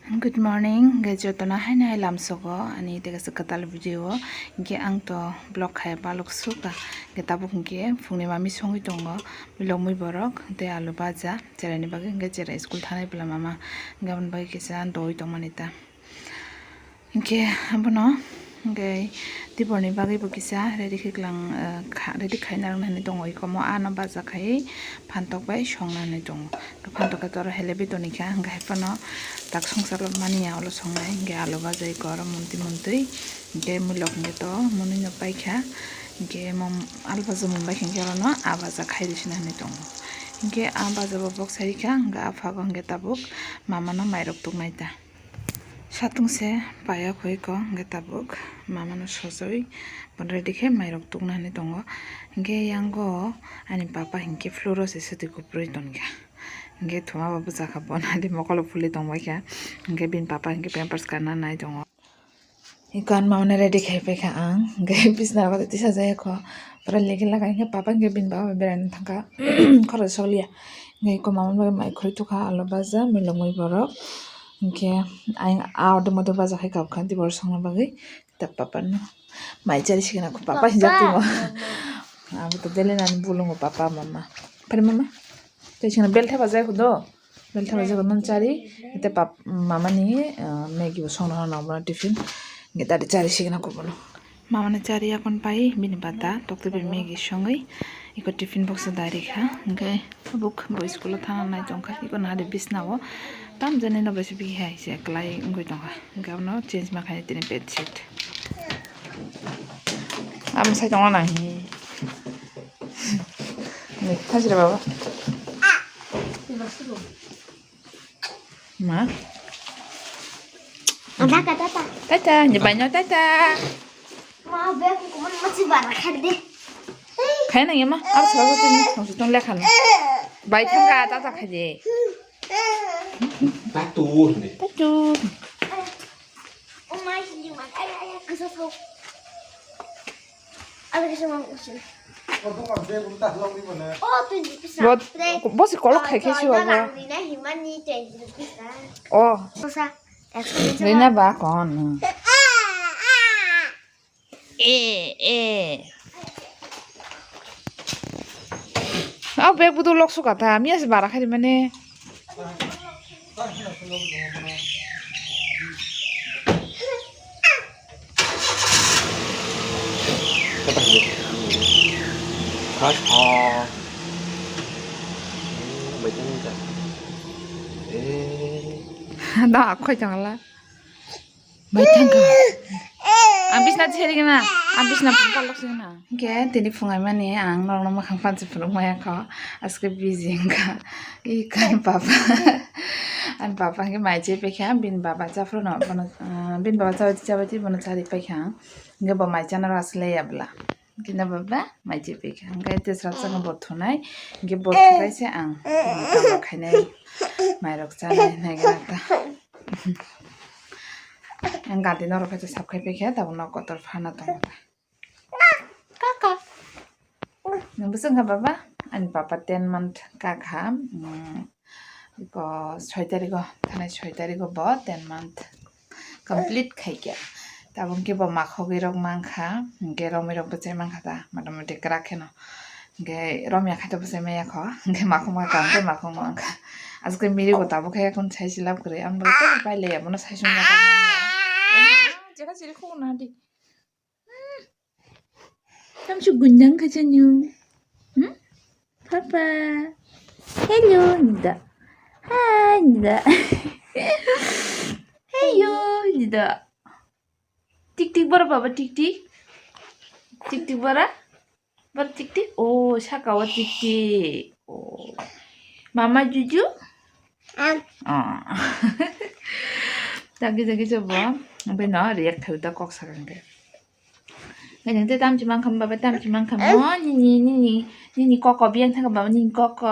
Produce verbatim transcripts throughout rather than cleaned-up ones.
Good morning, hwnkhe jotono haino hai lamsogo ani tei kaisa kwtal video o. Hwnkhe ang to vlog khai balok sukha, hwnkhe tabuk hwnkhe phungni mami songwi tongo, milokmui borok tei alu baja cheraini bagwi, hwnkhe chera school thanai bwla mama hwnkhe aboni bagwi kisa doui tongmani ta. Hwnkhe abono hwnkhe tiborni bagwi bo kisa ready khe klang, eh, kha-, ready khaina rwna hinwi tongo. Ikomo ano baja khai phantok bai songna hinwi tongo. Phantok khe toro hele bhi tonikha, hwnkhe hai phano tak songsa mani ya ulo songnai, hwnkhe alu baja iko oro muntwi muntwi, hwnkhe mulok hwnkhe to mwnwi no paikha, hwnkhe mom-, alu baja mwnbai khe hwnkhe orono a baja khai rwsina hinwi tongo. Hwnkhe a baja bo bok sai rikha, hwnkhe a phago hwnkhe tabuk mamano mairok tuknai ta. Satung se paya khoi ko hwnkhe tabuk mamano sojoi bono ready khe mairok tukna hinwi tongo. Hwnkhe yango ani papa hwnkhe floor o se swtwi kuprwi tongkha. Hwnkhe thuma bo bwchakha bono ali mokolo phulwi tongbaikha. Hwnkhe bini papa hwnkhe pampers kanna nai tongo. Iko ani mamano ready khai paikha ang. Hwnkhe bisna rok tisa jaya kho. Pura legi lagai hwnkhe papa hwnkhe bini baba bai beraina thangkha. Khorok sokliya. Hwnkhe iko mamano bagwi mai khurui tukha, alu baja, milokmui borok. Hwnkhe ayang a order motor baja khai kabkha, tei borok songna bagwi. Ta papa no mai chari sikena kho, papa hinjak tongo. Abo to bele nani bulungo papa mama. Pare mama. Tei singna bel theba jai kho do. Bel theba jai kho non chari. Tei pap-, mama ni, ah, Maggie bo songna hwnna omo tiffin. Nge tadi chari sikena kho bono. Mama ni chari yakon pai bini bata tokte bai Maggie songwi. Iko tiffin box o dari kha. Hwnkhe buk bo school o thana nai tongkha. Iko nahade bisna o. Tam jani no bai se bihai se kwlai wngwi tongkha. Hwnkhe abono change ma khainai tini bedsheet. Amo sai tongna nang hi. Ni, thajira baba. Ma. Tata, tata. Tata, ni banyo tata. Ma, be aku kuman masih barang kan deh. Kaya nang ya ma, apa salah satu ni? Maksud tong lekha na. Bai thangka, tata khaje. Batu ni. Batu. Oh my, hindi man. Ay, ay, ay, ang sasaw. Ano kasi mga uso? Oh, twenty rupees na. Bot, Pre, bosi kolok khai khai siwa ba. Ang ina himani twenty rupees na. Oh. Sosa. Rina ba kon. Eh, eh. Ah, bag budu lok suka ta. Miya se bara khai mane. Da khoi changla. Bai thangkha. Ang bisna cheri gana. Ang bisna phungka lok sina. Hingke tini phungai mani ang norokno mwkhang panchi phunuk maya kho. Aske busy wngkha. I kan papa. An papa hingke mai chai paikha. Bin baba chaphruno bono, ah, bin baba chabai chabai bono chari paikha. Hingke bo mai chana ro asle ya bwla. Hingke na baba mai chai paikha. Hingke tesra chana bo thunai. Hingke bo thunai se ang. Tamo khainai. Mairok chanai nai gana ta. Ang gati norok khe sap khai paikha, tabuk nok kotor phana tongo. Kaka. Nang bwswk wngkha baba? Ani papa ten month kakha. Mm, iko soi tarikh o, thanai soi tarikh o bo ten month complete khaikha. Tabuk khe bo makhogwi rok mankha, hingke romwi rok bwchai mankha ta, mota moti kwrak kheno. Hingke romya khaito bwchai maya kho, hingke makhong ma kang khe makhong ma wngkha. Aswk miri bo tabuk khe kun sai silap kwrwi, ang bo tei pai le abono sai sung ma kang manya. Jekha chiri khuk na di. Tam su gundang kha chanu. Hmm? Papa. Hello, nida. Hi, nida. Hello, nida. Tik tik bora baba tik tik. Tik tik bora. Bora tik tik. Oh, saka o tik tik. Oh. Mama juju. Am. Oh. Jagi jagi jobo. Obai no react thau da kok sakang de. Nang te tam chimang kham baba tam chimang kham. Oh, nini nini nini koko biang thang baba nini koko.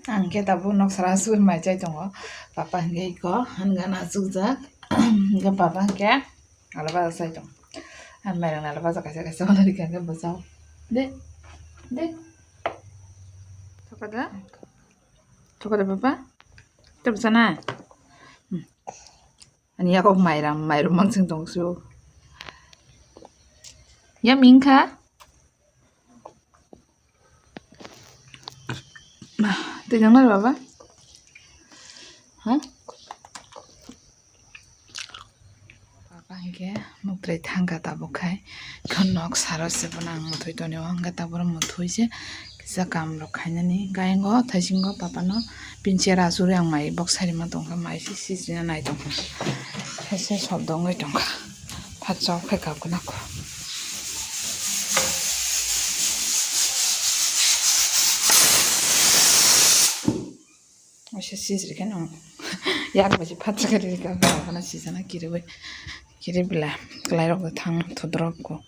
Ang khe tabuk nok sara sur mai chai tongo. Papa hingke iko hangana sukjak. Hingke papa hingke alaba sai tong. Ang mairang alaba kaisa kaisa ono rikha hingke bwsao. De. De. Thokada. Thokada papa. Te bwsana. Hmm. Yakok mairam, mairum mansing tongsu. Ya mingkha? Twijang na baba? Ha? Baba hingke muktrei thangkha tabuk khai. Kho nok saro se bono ang muthoi tonio, hingke taboro muthoi se kisa kam rok khainani. Gayengo thaisingo papano pinche rasuri ang mai bok sarima tongkha, mai si sijina nai tongkha. Hai se sobdo wngoi tongkha. Phatsa o khe kap gwnang kho. Waisa sijri khe nung yak bai se phatsa khe riri kap gwnang, sijana kiriwi kiri bila kwlai rok thang thudrop kho.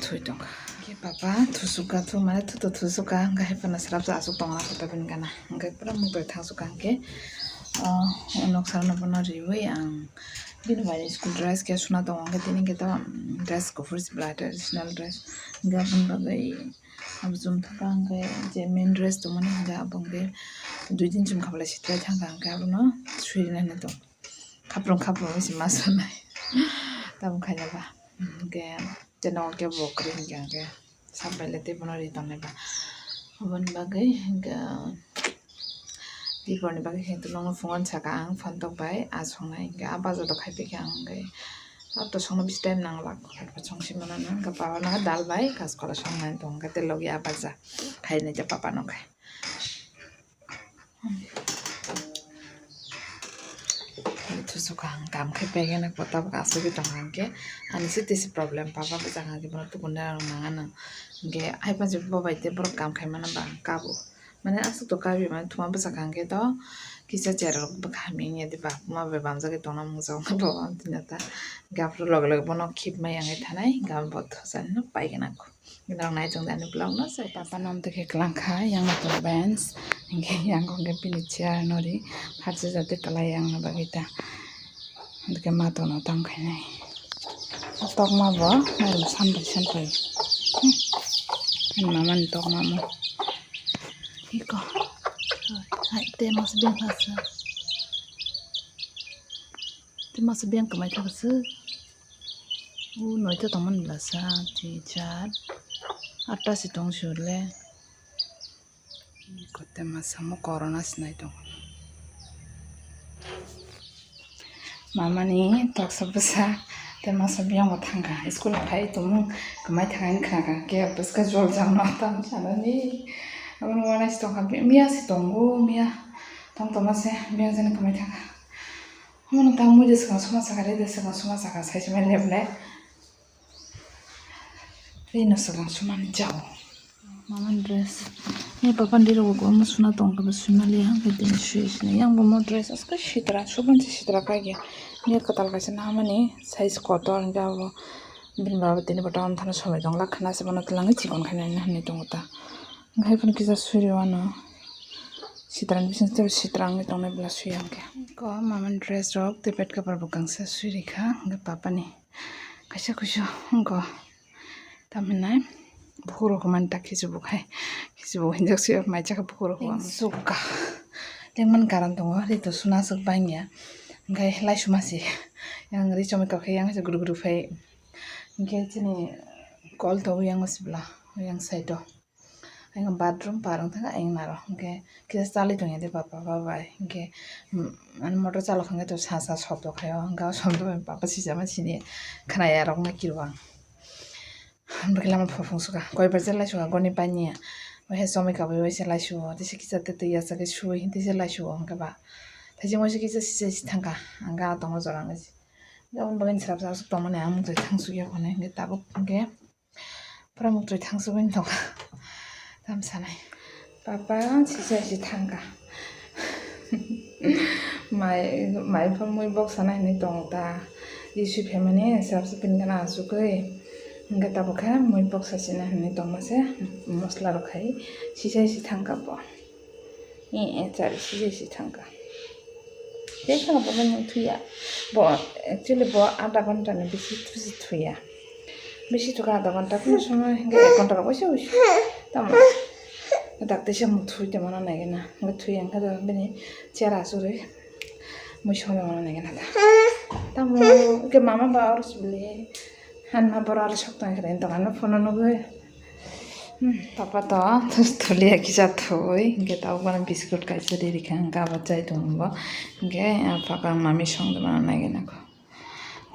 Thui tongkha. Khe papa thusukha, thu mane thu to thusukha, hingkhe hai phano swrapsa aswk tongna kho tabini gana. Hingkhe pura mukdai thangsukha hingkhe, ah, o noksa rokno bono riwi ang bini bai school dress khe suna tongo, hingkhe tini hingkhe to, um, dress kuphur sibla traditional dress. Hingkhe aboni bagwi abo chum thangkha hingkhe je main dress tongmani hingkhe abo hingkhe dui din chum khablai sitrai thangkha hingkhe abono sui rwna hinwi tong. Khaprung khaprung se ma sanai. Tamo khaina ba. Hingke teno ke bo kwrwi hingke hingke sapai le tei bono ri tongnai ba. Aboni bagwi hingke tei borni bagwi hingke nokno phunukna saka ang phone tok bai asongnai hingke a baja do khai phaikha ang hingke. Abo to songno bisi time nang lak song si mano hingke papa no dal bai kaskola songnai tong hingke tei logi a baja khainai te papa no khai. Thusukha ang kam khe pegena kota bo asugwi tongkha hwnkhe ani se tisi problem papa bwsakha hwnkhe bono tubunairok nang anw hwnkhe hai panchi bo bai tei borok kam khaimano ba ang kabo mane aswk to kabi mane thuma bwsakha hwnkhe to kisa chair rok bwkha hamya wngya diba ma bai bamjagwi tongna muchung khe bo tini ta hwnkhe aphuru loge loge bono khibmai yang thanai hwnkhe abo bo thusani paigena kho. Norok nai tong di ani vlog no, sai papa no amtwi khe kwlang kha, yang no tongo bench, hingkhe yang khe bini chair no ri, harsa jate kwlai yang no bagwi ta, hingkhe ma tono tamo khainai. Tokma bo mairum sanbai sanbai, hmm, ani mama ni tokma mo, iko, hai te mas beng hasa, te mas beng kwmai thangsa. O noita tongmani bwlasa, twi, char, atta se tong sio le. Kote ma samo corona se nai tongo. Mamani toksa bwsa te masa biyang bo thangkha. School phai tongmung kwmai thangani khnakha. Khe bwska jol jang no tam sanani. Abono uanaisi tongkha. Miya se tongo, miya tong tongma se biyang jani kwmai thangkha. Omo nung tang mui de swkang suma saka, re de swkang suma saka, sai se mai lep le. Rino swkang suma ni jao. Mama ni dress. Ni papa ni rok omo suna tong khe bo sui mali ya, hwnkhe tini sui sini. Yang bo mo dress aske sitra, subon se sitra kai ya. Ni kwtal kaisa na mani size kotor, hwnkhe abo bini baba tini bo town thana somai tong la khna se bono twlang chikon khainai hinwi tongo ta. Hwnkhe phano kisa suri wano. Sitra ni bising tei sitra wngwi tongnai bwla sui ya hwnkhe. Ko mama ni dress rok tei bed cover bo kangsa sui rikha, hwnkhe papa ni kaisa kusu wngkho. Tamhinai bukhuk rok mani ta khichibuk hai, khichibuk hinjak sui ya, mai chakha bukhuk rok. Suka. Tei mani karon tongo, ri to suna swk bangya. Hwnkhe lai suma se. Yang ri chomwi tokhe yang se guru guru phai. Hwnkhe chini kol to yang sibla, yang side o. Ayang bathroom parong thang ayang naro. Hwnkhe kisa chali tongya de papa, papa bai. Hwnkhe, mm, ani motor chalok hwnkhe to sa sa sobdo khaio. Hwnkhe o sobdo bai papa sijama sini khwnaya rok na kirwang. Bwkhe lama phofong suka. Koi bar je lai suka goni paniya. Waisa chomwi kabui waisa lai suo. Tisa kisa tete yasa khe sui tisa lai suo hwnkhe ba. Thaijing waisa kisa sisa si thangkha. Ang gana tongo jora wngwi. Jabon bagwi srap srap tongmani ang mungtwi thang sukya hwnwi hwnkhe tabuk hwnkhe. Pura muktrwi thangsugwi tongkha. Tam sanai. Papa sisa si thangkha. Mai, mai pha mui bok sana hinwi tong ta. Isui phaimani srapsa pini gana asugwi. Hwnkhe tabuk khe mui bok sasina hinwi tongma se mosla rok khai. Sisa si thangkha bo. Eh, eh, chari sijai si thangkha. Tei kheno bo mani thuya. Bo, actually, bo adha ghonta ni bisi thusi thuya. Bisi thukha adha ghonta, kono somoy hwnkhe ek ghonta rok waisa waisa. Tamo. Dakti se mung thui tongmano naigena. Hwnkhe thuya hwnkhe bini chera churi. Mui songwi mano nai gana ta. Tamo ke mama ba oro sibili. Han ma boro aro sok tang kare to ano phone nugwi. Hmm, papa to thos tholi ya kisa thoi. Ke tao bana biscuit kaisa ri rikha ang kaba chai tong bo. Ke apa ka mami song de mano nai gana ko.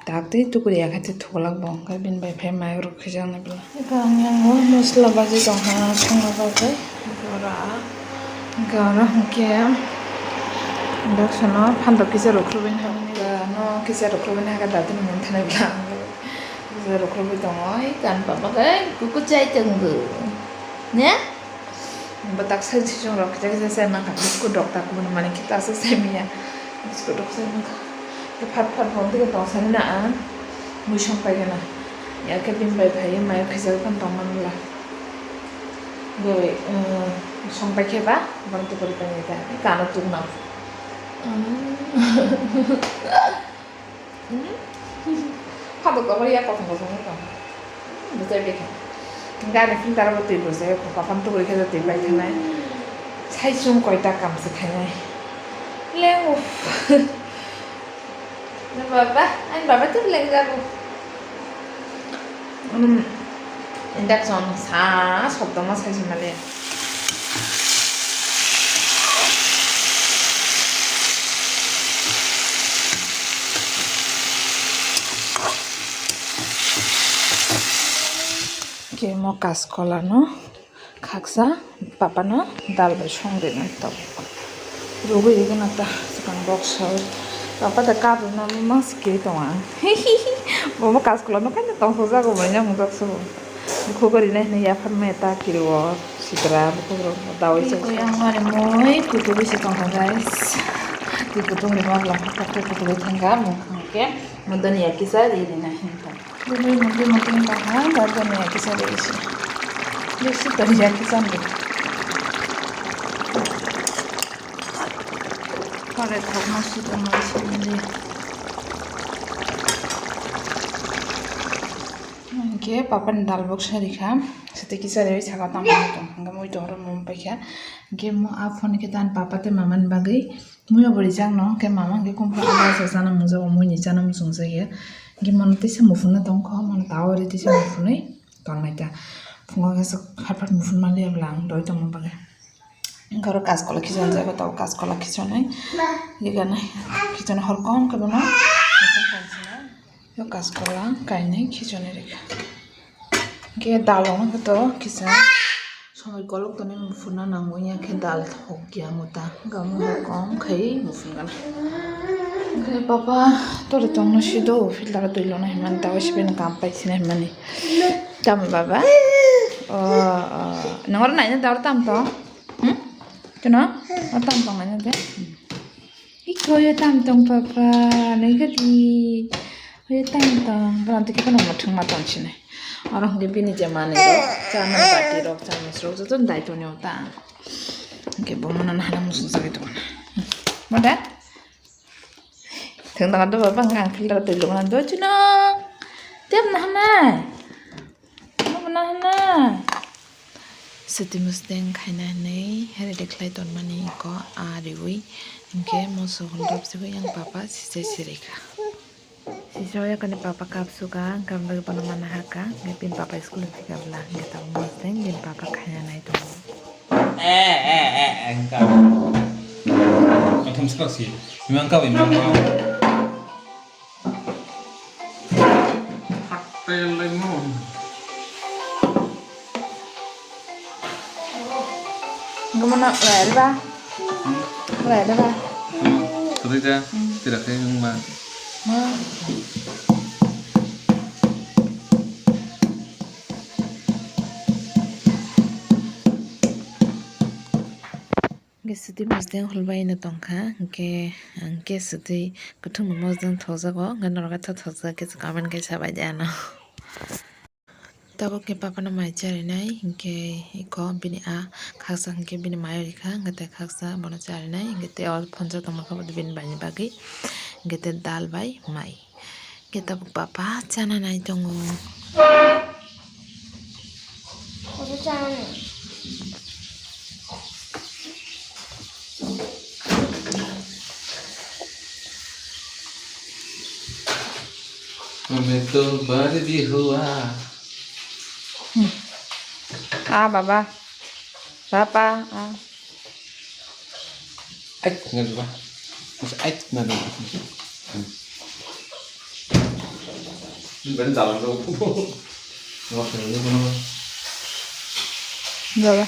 Tak tei tukuri ya kha te thoklak bo. Ke bin bai phai mai rok khijak na bela. Ke ang yang bo mosla baji tong ha songna bagwi. Ke ora. Hwnkhe oro hwnkhe induction-o phantok kisa rwkhrubini hwnwi ba no kisa rwkhrubini hakhe datino mung thanai bwla ang kisa rwkhrubwi tongo. Oi kan papa khe kuku chai tong bo ne? Bo tak sai sijong rok kisa kisa sai mankha biscuit rok tak mani khe ta sa sai miya biscuit rok sai mankha. Phat phat bo tong sani na ang mui song pai gana ya khe bini bai phai mai khaisa tong man bwla. Boi, eh, song pai khe ba, bang tu kori pai ta, kano tung na. Phatok tongo ya kosong kosong ni tong. Bujai bai kha. Gani filter bo twi bujai kho, kapan tu kori khe twi pai thanai. Sai sung koi ta kam se khainai. Leng uff. Baba, ani baba tu leng jago. Hmm, induction sa sotoma sai sumale. Kemo kaskola no. Khaksa papano dal bai song rinai tabuk. Rugwi rigwna ta swkang box o. Papa da kap rwna mangsi kiri tongo ang. Bomo kaskola no kaisa tongthokjago bai nang jak se bo. Bukhuk o rinai hinwi yaphar maya ta kiri o sitra bukhuk rok daui chai. Twi kuyang mari mui kutu bisi tongkha guys. Twi kutung rima bwla khe kutu bai thangkha mung khe. Modoni ya kisa ri rinai hinwi. Bini mundi mundi wngkha ha, darjani ya kisa de isi. Bisi tori ya kisa de. Pare thok ma si tong ma si mundi. Hingke papa ni dal bok sari kha. Site kisa de saka tang ma tong. Hingke mui tong ro mum pai kha. Hingke mo a phone khe tan papa te mama ni bagwi. Muiyo bo rijak no, hwnkhe mama hwnkhe kumpra ada sa chana mungjago, muini chana muchungjakya. Hwnkhe mano tisa muphunna tongkho, mano tawari tisa muphunwi tongnai ta. Phungo khe swk phat phat muphunma liya bwla ang doi tongma bagwi. Hwnkhe oro kaskola khichonjago, tabo kaskola khichonai. Hwnkhe gana khichonai hor kom khe bono. Yo kaskola kainwi khichonwi rikha. Hwnkhe dal rok no khe to kisa somoi kolok tonwi muphunna nango, ya khe dal thok ya muta gamo kom khai muphun gana. Hwnkhe papa tori tongno si do filter twi lono hinmani, tabo si bini kam pai sina hinmani. Tamo baba? O, o. Nongor naina dal tam tong? Hmm? Keno? O tam tong naina de? Hmm. Iko yo tam tong papa, nai gadi. Yo tam tong, bana tiki kono muthung ma tong sini. Oro hwnkhe bini je manwi rok, cha nang bati rok, chamus rok, joto dai toni o ta. Hwnkhe bo mano nahana musung sagwi tongna. Mada? Thang tong do baba, hwnkhe ang filter twi lukna do chino. Tem nahanai. Mano hwnna. Siti musteng khaina hinwi ready khlai tonmani iko a riwi. Hinkhe moso hwnrop sigwi yang papa sisai sirikha. Sisai yakani papa kapsukha, hwnkhe ang bagwi bono mana hakha. Hinkhe bini papa school ni phikha bwla, hinkhe tabuk musteng bini papa khaina nai tongo. Eh, eh, eh, eh, hwnkha. Katham sakha si. Imang kau, imang kau. Hatel lemo. Gumana, lari ba? Hmm? Lari ba? Hmm. Tadi dah, hmm, tidak kayak yang mana. Ma. Hingke sotwi mosdeng hulbaino tongkha, hingke, hingke sotwi kwthwngma mosdeng thokjago, hingke norok khe thokjak khe comment khe sabaidi ano. Tabuk khe papano mai charinai, hingke iko bini a khaksa hingke bini mai rikha, hingke tei khaksa bono charinai, hingke tei o phonjak tongma khe bini baini bagwi, hingke tei dal bai mai. Khe tabuk papa chana nai tongo. Obo chana nai. हमें तो बार भी हुआ। Ah, baba. Papa, ah. Ai, ngan ba. Mas ai, ngan ba. Hmm. Ini baru dalam dong. Nggak perlu, nggak perlu. Baba.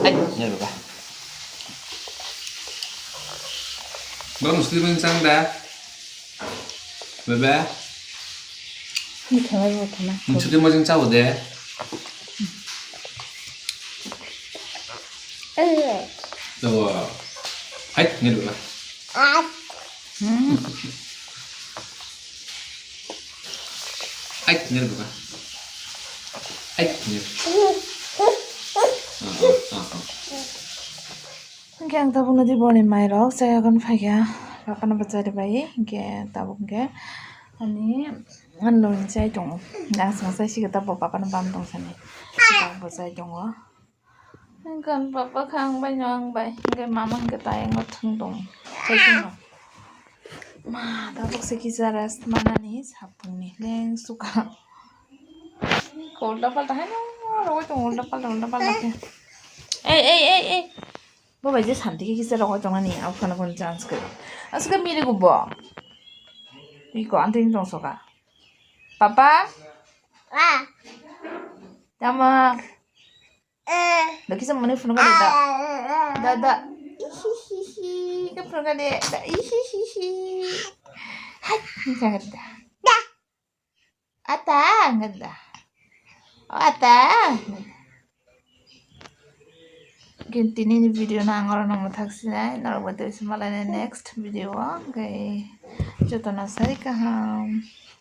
Ai, ngai baba. Baba, musti beng chang da. Baba. Ni khamai bo khama. Musti mo jeng chao de. Eh. Tawa. Hai, ngai baba. Ah. Hmm. Ai, ngai baba. Ai, ngai. Ah, ah, ah, ah. Hingke ang tabuk nadi boni mairok chayakon phaikha, papano bachari bai, hingke tabuk hingke ani, ani logni chai tongo, ang song chai sika tabuk papano bam tong sani, tabuk bachai tongo. Hingke ang papa kha ang bai no ang bai, hingke mama hingke tai ang thwng tongo, chai sino. Ma, tabuk se kisa rest manani sapungni leng suka. Ulta palta haino rogoi tongo, ulta palta, ulta palta khe. Ei, ei, ei, ei. Bo bai je santi khe kisa rogoi tongnani, aphano phano chance khe. Aswk miri gubo. Iko antini tongsoka. Papa? Ah. Tamo? Eh. Da kisa mani phunukha de da. Ah. Da, da. Ihihihi. Khe phunukha de da. Ihihihi. Hai, hingkha da. Da. Ata, hingkha da. O ata. Hingkha tini ni video no ang oro no mwthak sinai. Norok bai tei se malai next video o. Hingkhe jotono sai kaham.